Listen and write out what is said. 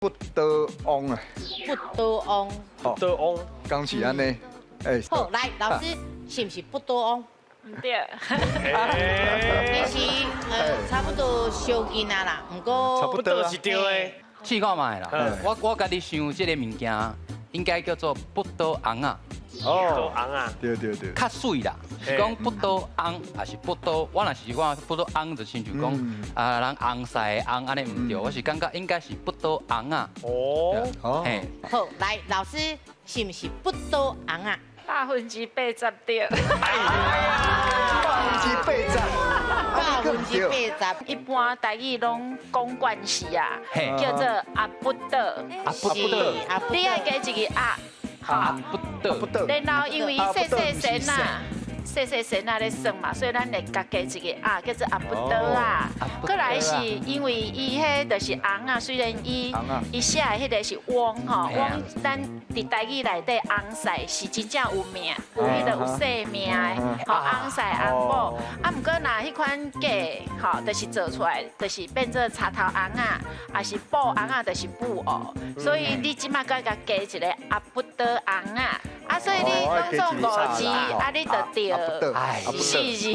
不倒翁啊，不倒翁。倒翁。敢是按呢？欸。好，來，老師，是毋是不倒翁？毋對。其實差不多相近啊啦，毋過差不多是對的。試看覓啦，我家己想這個物件應該叫做不倒翁仔。哦，翁仔，對對對，較媠啦，是講不倒翁，抑是不倒？我若是講不倒翁，就親像講啊，人翁婿翁按呢毋對，我是感覺應該是不倒翁仔。哦，嘿，好，來，老師，是毋是不倒翁仔？80%對。80%。80%。一般台語攏講慣勢啊，叫做阿不倒。阿不倒。你愛加一个阿。阿不倒。然後因為細細聲啊，細細聲仔咧算嘛，所以咱會共加一个阿，叫做阿不倒啊。閣來是因為伊彼就是翁仔，雖然伊寫的彼个是翁吼，翁咱佇台語內底翁婿是真正有名，有彼个有姓名的，吼翁婿翁某。啊，毋過若彼款假吼，就是做出來，就是變做柴頭翁仔，抑是布翁仔，就是布偶。所以你這馬閣共加一个阿不倒翁仔，啊，所以你攏總五字，啊，你就對，四字。